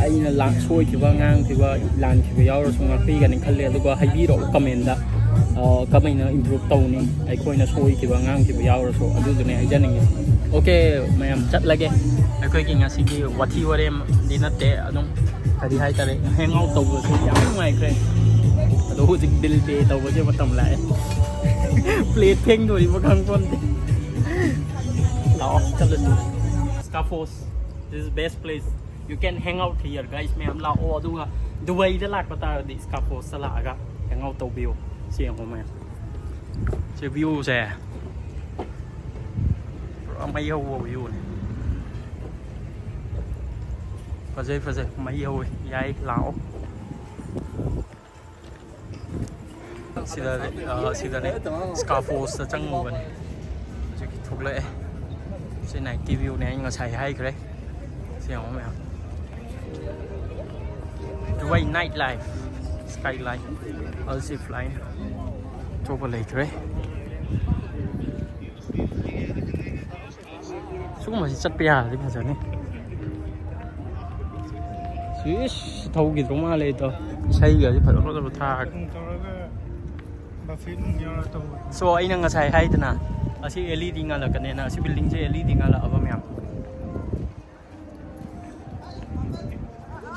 ꯑꯩꯅ ꯂꯥꯟ ꯁꯣꯏꯈꯤꯕ, ꯉꯥꯡꯈꯤꯕ, ꯂꯥꯟꯈꯤꯕ ꯌꯥꯎꯔꯁꯨ ꯉꯥꯛꯄꯤꯒꯅꯤ ꯈꯜꯂꯦ꯫ ꯑꯗꯨꯒ ꯍꯥꯏꯕꯤꯔꯛꯑꯣ ꯀꯃꯦꯟꯗ, ꯑ, ꯀꯃꯥꯏꯅ ꯏꯝꯄ꯭ꯔꯨꯞ ꯇꯧꯅꯤ, ꯑꯩꯈꯣꯏꯅ ꯁꯣꯏꯈꯤꯕ, ꯉꯥꯡꯈꯤꯕ ꯌꯥꯎꯔꯁꯨ, ꯑꯗꯨꯗꯨꯅꯦ ꯍꯥꯏꯖꯅꯤꯡꯉꯤꯁꯦ꯫ ꯑꯣꯀꯦ, ꯃꯌꯥꯝ ꯆꯠꯂꯒꯦ꯫ ꯑꯩꯈꯣꯏꯒꯤ ꯉꯁꯤꯒꯤ ꯋꯥꯊꯤ ꯋꯥꯔꯦꯝꯗꯤ ꯅꯠꯇꯦ, ꯑꯗꯨꯝ ꯀꯔꯤ ꯍꯥꯏꯇꯥꯔꯦ, ꯍꯦꯡ ꯑꯥꯎꯠ ꯇꯧꯕꯁꯨ ꯌꯥꯝ ꯅꯨꯡꯉꯥꯏꯈ꯭ꯔꯦ꯫ ꯑꯗꯣ ꯍꯧꯖꯤꯛ ꯕꯤꯜ ꯄꯦ ꯇꯧꯕꯁꯦ ꯃꯇꯝ ꯂꯥꯛꯑꯦ꯫ ꯄ꯭ꯂꯦꯠ ꯐꯦꯡꯗꯣꯔꯤꯕ ꯈꯪꯄꯣꯟꯇꯦ꯫ ꯂꯥꯛꯑꯣ ꯆꯠꯂꯁꯤ꯫ Scarfos, this is best place. You can hang out here, guys. ꯃꯌꯥꯝ ꯂꯥꯛꯑꯣ, ꯑꯗꯨꯒ ꯗꯨꯕꯥꯏꯗ ꯂꯥꯛꯄ ꯇꯥꯔꯗꯤ Scarfos ꯇ ꯂꯥꯛꯑꯒ ꯍꯦꯡ ꯑꯥꯎꯠ ꯇꯧꯕꯤꯌꯣ꯫ ꯁꯤ ꯌꯦꯡꯉꯣ ꯃꯌꯥꯝ, ꯁꯤ ꯚ꯭ꯌꯨꯁꯦ ꯄꯨꯔꯥ ꯃꯩ ꯍꯧꯕ ꯚ꯭ꯌꯨꯅꯦ꯫ ꯐꯖꯩ, ꯐꯖꯩ, ꯃꯩ ꯍꯧꯋꯤ꯫ ꯌꯥꯏ, ꯂꯥꯛꯑꯣ꯫ ꯁꯤꯗ, ꯑ, ꯁꯤꯗꯅꯦ, Scarfos ꯇ ꯆꯪꯉꯨꯕꯅꯦ꯫ ꯍꯧꯖꯤꯛ ꯊꯣꯛꯂꯛꯑꯦ꯫ ꯁꯤ ꯅꯥꯏꯠꯀꯤ ꯚ꯭ꯌꯨꯅꯦ ꯑꯩ ꯉꯁꯥꯏ ꯍꯥꯏꯈ꯭ꯔꯦ꯫ ꯁꯤ ꯌꯦꯡꯉꯣ ꯃꯌꯥꯝ꯫ Dubai night life, skyline, Al Seef Line, ꯑꯇꯣꯞꯄ ꯂꯩꯇ꯭ꯔꯦ꯫ ꯁꯤꯒꯨꯝꯕꯁꯤ ꯆꯠꯄ ꯌꯥꯔꯗꯤ ꯐꯖꯅꯤ꯫ ꯁꯤ ꯏꯁ, ꯊꯧꯈꯤꯗ꯭ꯔꯣ ꯃꯥꯜꯂꯦ ꯑꯗꯣ꯫ ꯏꯁꯩꯒꯁꯦ ꯐꯖ ꯐꯖꯕ ꯊꯥꯔꯒ꯫ ꯇꯧꯔꯒ buffet ꯅꯨꯡ ꯌꯥꯎꯔ ꯇꯧꯕ꯫ So ꯑꯩꯅ ꯉꯁꯥꯏ ꯍꯥꯏꯗꯅ ꯑꯁꯤ L E D ꯉꯥꯜꯂꯛꯀꯅꯦꯅ, ꯑꯁꯤ building ꯁꯦ L E D ꯉꯥꯜꯂꯛꯑꯕ ꯃꯌꯥꯝ꯫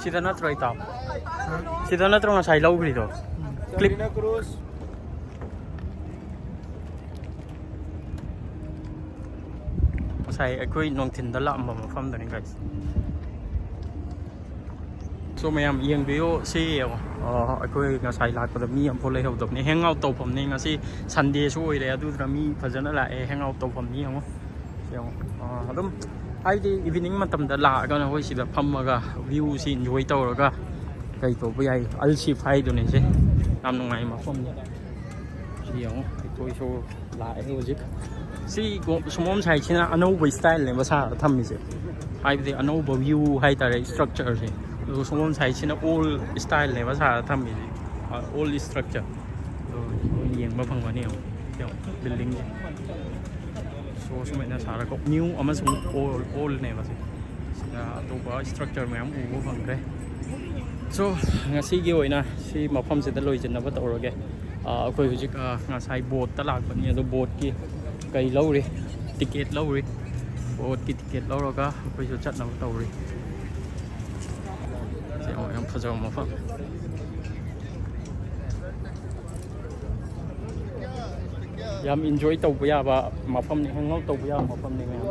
ꯁꯤꯗ ꯅꯠꯇ꯭ꯔꯣ ꯏꯇꯥꯎ? ꯁꯤꯗ ꯅꯠꯇ꯭ꯔꯣ ꯉꯁꯥꯏ ꯂꯧꯈ꯭ꯔꯤꯗꯣ? Clip꯫ ꯉꯁꯥꯏ ꯑꯩꯈꯣꯏ ꯅꯨꯡꯊꯤꯟꯗ ꯂꯥꯛꯑꯝꯕ ꯃꯐꯝꯗꯅꯤ guys꯫ So ꯃꯌꯥꯝ ꯌꯦꯡꯕꯤꯌꯨ ꯁꯤ ꯌꯦꯡꯉꯣ꯫ ꯑ, ꯑꯩꯈꯣꯏ ꯉꯁꯥꯏ ꯂꯥꯛꯄꯗ ꯃꯤ ꯑꯃꯐꯥꯎ ꯂꯩꯍꯧꯗꯕꯅꯤ꯫ Hang out ꯇꯧꯐꯝꯅꯤ ꯉꯁꯤ Sunday ꯁꯨ ꯑꯣꯏꯔꯦ, ꯑꯗꯨꯗꯨꯅ ꯃꯤ ꯐꯖꯅ ꯂꯥꯛꯑꯦ꯫ Hang out ꯇꯧꯐꯝꯅꯤ ꯌꯦꯡꯉꯣ꯫ ꯁꯤ ꯌꯦꯡꯉꯣ꯫ ꯑ, ꯑꯗꯨꯝ ꯍꯥꯏꯗꯤ evening ꯃꯇꯝꯗ ꯂꯥꯛꯑꯒ ꯅꯈꯣꯏ ꯁꯤꯗ ꯐꯝꯃꯒ view ꯁꯤ enjoy ꯇꯧꯔꯒ ꯀꯩ ꯇꯧꯕ ꯌꯥꯏ꯫ Al Seef ꯍꯥꯏꯗꯨꯅꯦ ꯁꯦ꯫ ꯌꯥꯝ ꯅꯨꯡꯉꯥꯏ ꯃꯐꯝꯅꯤ꯫ ꯁꯤ ꯌꯦꯡꯉꯣ, ꯑꯩꯈꯣꯏꯁꯨ ꯂꯥꯛꯑꯦ ꯍꯧꯖꯤꯛ꯫ ꯁꯤ ꯁꯣꯝꯂꯣꯝ side ꯁꯤꯅ ꯑꯅꯧꯕ style ꯅꯦꯕ ꯁꯥꯔꯒ ꯊꯝꯃꯤꯁꯦ, ꯍꯥꯏꯕꯗꯤ ꯑꯅꯧꯕ view ꯍꯥꯏꯇꯥꯔꯦ, structure ꯁꯦ꯫ ꯑꯗꯨꯒ ꯁꯣꯝꯂꯣꯝ side ꯁꯤꯅ old style ꯅꯦꯕ ꯁꯥꯔꯒ ꯊꯝꯃꯤꯁꯦ, old structure꯫ ꯑꯗꯣ ꯌꯦꯡꯕ ꯐꯪꯒꯅꯤ ꯌꯦꯡꯉꯣ, ꯌꯦꯡꯉꯣ building ꯁꯦ꯫ So ꯁꯨꯃꯥꯏꯅ ꯁꯥꯔꯒ new ꯑꯃꯁꯨꯡ old, old ꯅꯦꯕ ꯁꯦ꯫ ꯁꯤꯗ ꯑꯇꯣꯞꯄ structure ꯃꯌꯥꯝ ꯎꯕ ꯐꯪꯈ꯭ꯔꯦ꯫ So ꯉꯁꯤꯒꯤ ꯑꯣꯏꯅ ꯁꯤ ꯃꯐꯝꯁꯤꯗ ꯂꯣꯏꯁꯤꯟꯅꯕ ꯇꯧꯔꯒꯦ꯫ ꯑ, ꯑꯩꯈꯣꯏ ꯍꯧꯖꯤꯛ, ꯑ, ꯉꯁꯥꯏ boat ꯇ ꯂꯥꯛꯄꯅꯤ, ꯑꯗꯣ boat ꯀꯤ ꯀꯩ ꯂꯧꯔꯤ, ticket ꯂꯧꯔꯤ, boat ꯀꯤ ticket ꯂꯧꯔꯒ ꯑꯩꯈꯣꯏꯁꯨ ꯆꯠꯅꯕ ꯇꯧꯔꯤ꯫ ꯁꯤ ꯌꯦꯡꯉꯣ, ꯌꯥꯝ ꯐꯖꯕ ꯃꯐꯝ꯫ ꯌꯥꯝ enjoy ꯇꯧꯕ ꯌꯥꯕ ꯃꯐꯝꯅꯤ, hang out ꯇꯧꯕ ꯌꯥꯕ ꯃꯐꯝꯅꯤ ꯃꯌꯥꯝ꯫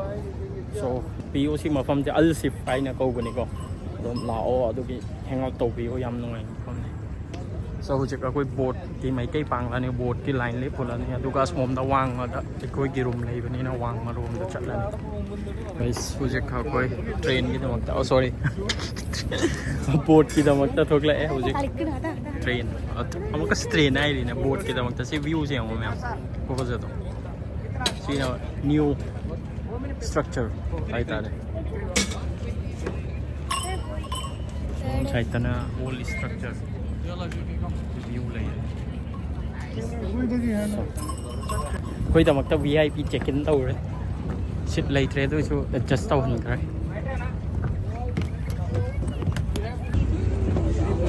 So ꯄꯤꯌꯨ, ꯁꯤ ꯃꯐꯝꯁꯦ Al Seef ꯍꯥꯏꯅ ꯀꯧꯕꯅꯤꯀꯣ꯫ ꯑꯗꯨꯝ ꯂꯥꯛꯑꯣ, ꯑꯗꯨꯒꯤ hang out ꯇꯧꯕꯤꯌꯨ, ꯌꯥꯝ ꯅꯨꯡꯉꯥꯏꯕ ꯃꯐꯝꯅꯤ꯫ So ꯍꯧꯖꯤꯛ ꯑꯩꯈꯣꯏ boat ꯀꯤ ꯃꯥꯏꯀꯩ ꯄꯥꯡꯂꯅꯤ, boat ꯀꯤ line ꯂꯦꯞꯄꯨꯔꯅꯤ, ꯑꯗꯨꯒ ꯑꯁꯣꯝꯗ ꯋꯥꯡꯃꯗ ꯑꯩꯈꯣꯏꯒꯤ room ꯂꯩꯕꯅꯤꯅ ꯋꯥꯡꯃꯔꯣꯝꯗ ꯆꯠꯂꯅꯤ꯫ Guys, ꯍꯧꯖꯤꯛ ꯑꯩꯈꯣꯏ train ꯒꯤꯗꯃꯛꯇ, oh sorry, boat ꯀꯤꯗꯃꯛꯇ ꯊꯣꯛꯂꯛꯑꯦ ꯍꯧꯖꯤꯛ꯫ Train, ꯑꯃꯨꯛꯀ train ꯍꯥꯏꯔꯤꯅꯦ, boat ꯀꯤꯗꯃꯛꯇ꯫ ꯁꯤ view ꯁꯦ ꯌꯦꯡꯉꯣ ꯃꯌꯥꯝ, ꯈꯨꯐꯖꯗꯣ꯫ ꯁꯤꯅ new structure ꯍꯥꯏꯇꯥꯔꯦ꯫ ꯁꯥꯏꯠꯇꯅ ꯑꯣꯜ ꯏꯁꯇ꯭ꯔꯛꯆꯔ ꯚ꯭ꯌꯨ ꯂꯩ꯫ ꯑꯩꯈꯣꯏꯗꯃꯛꯇ V I P check in ꯇꯧꯔꯦ꯫ ꯁꯤꯠ ꯂꯩꯇ꯭ꯔꯦ, ꯑꯗꯨ ꯑꯣꯏꯁꯨ ꯑꯦꯗꯖꯁ ꯇꯧꯍꯟꯈ꯭ꯔꯦ꯫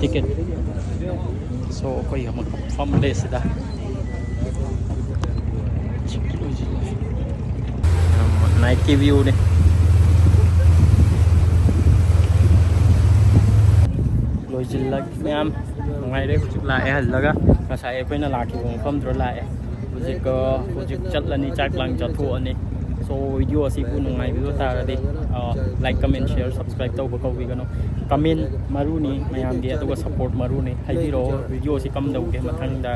ꯇꯤꯀꯦꯠ꯫ ꯁꯣ ꯑꯩꯈꯣꯏ ꯑꯃꯨꯛ ꯐꯝꯂꯦ ꯁꯤꯗ꯫ ꯅꯥꯏꯠꯀꯤ ꯚ꯭ꯌꯨꯅꯦ꯫ ꯂꯣꯏꯁꯤꯜꯂꯒꯦ ꯃꯌꯥꯝ꯫ ꯅꯨꯡꯉꯥꯏꯔꯦ꯫ ꯍꯧꯖꯤꯛ ꯂꯥꯛꯑꯦ ꯍꯜꯂꯒ꯫ ꯉꯁꯥꯏ ꯑꯩꯈꯣꯏꯅ ꯂꯥꯛꯈꯤꯕ ꯃꯐꯝꯗꯨꯗ ꯂꯥꯛꯑꯦ꯫ ꯍꯧꯖꯤꯛ, ꯑ, ꯍꯧꯖꯤꯛ ꯆꯠꯂꯅꯤ, ꯆꯥꯛ ꯂꯥꯡ ꯆꯥꯊꯣꯛꯑꯅꯤ꯫ ꯁꯣ ꯚꯤꯗꯤꯑꯣ ꯑꯁꯤꯕꯨ ꯅꯨꯡꯉꯥꯏꯕꯤꯕ ꯇꯥꯔꯗꯤ, ꯑ, ꯂꯥꯏꯛ, ꯀꯃꯦꯟ, ꯁꯤꯌꯔ, ꯁꯕꯁꯀ꯭ꯔꯥꯏꯕ ꯇꯧꯕ ꯀꯥꯎꯕꯤꯒꯅꯨ꯫ ꯀꯃꯦꯟ ꯃꯔꯨꯅꯤ ꯃꯌꯥꯝꯒꯤ, ꯑꯗꯨꯒ ꯁꯄꯣꯔꯠ ꯃꯔꯨꯅꯤ꯫ ꯍꯥꯏꯕꯤꯔꯛꯑꯣ, ꯚꯤꯗꯤꯑꯣꯁꯤ ꯀꯝꯗꯧꯒꯦ, ꯃꯊꯪꯗ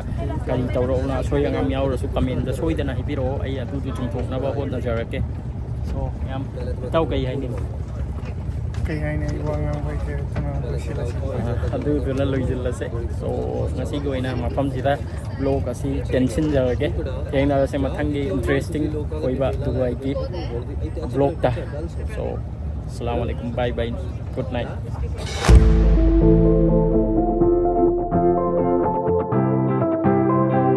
ꯀꯔꯤ ꯇꯧꯔꯛꯎꯅ, ꯑꯁꯣꯏ ꯑꯉꯥꯝ ꯌꯥꯎꯔꯁꯨ ꯀꯃꯦꯟꯗ ꯁꯣꯏꯗꯅ ꯍꯥꯏꯕꯤꯔꯛꯑꯣ, ꯑꯩ ꯑꯗꯨꯗꯨ ꯆꯨꯝꯊꯣꯛꯅꯕ ꯍꯣꯠꯅꯖꯔꯛꯀꯦ꯫ ꯁꯣ ꯃꯌꯥꯝ, ꯏꯇꯥꯎ ꯀꯩ ꯍꯥꯏꯅꯤꯡꯕ? ꯀꯩ ꯍꯥꯏꯅꯤ? ꯑꯩ ꯋꯥ ꯉꯥꯡꯕ ꯍꯩꯇꯦ, ꯑꯗꯨꯅ ꯂꯣꯏꯁꯤꯜꯂꯁꯤ꯫ ꯑꯗꯨꯗꯨꯅ ꯂꯣꯏꯁꯤꯜꯂꯁꯦ꯫ ꯁꯣ ꯉꯁꯤꯒꯤ ꯑꯣꯏꯅ ꯃꯐꯝꯁꯤꯗ ꯕ꯭ꯂꯣꯒ ꯑꯁꯤ ꯇꯦꯟꯁꯤꯟꯖꯔꯒꯦ꯫ ꯊꯦꯡꯅꯔꯁꯦ ꯃꯊꯪꯒꯤ ꯏꯟꯇꯔꯦꯁꯇꯤꯡ ꯑꯣꯏꯕ ꯗꯨꯕꯥꯏꯒꯤ ꯕ꯭ꯂꯣꯒꯇ꯫ ꯁꯣ ꯑꯁꯂꯥꯃꯨ ꯑꯂꯥꯏꯀꯨꯝ, ꯕꯥꯏ ꯕꯥꯏ, ꯒꯨꯗ ꯅꯥꯏꯠ꯫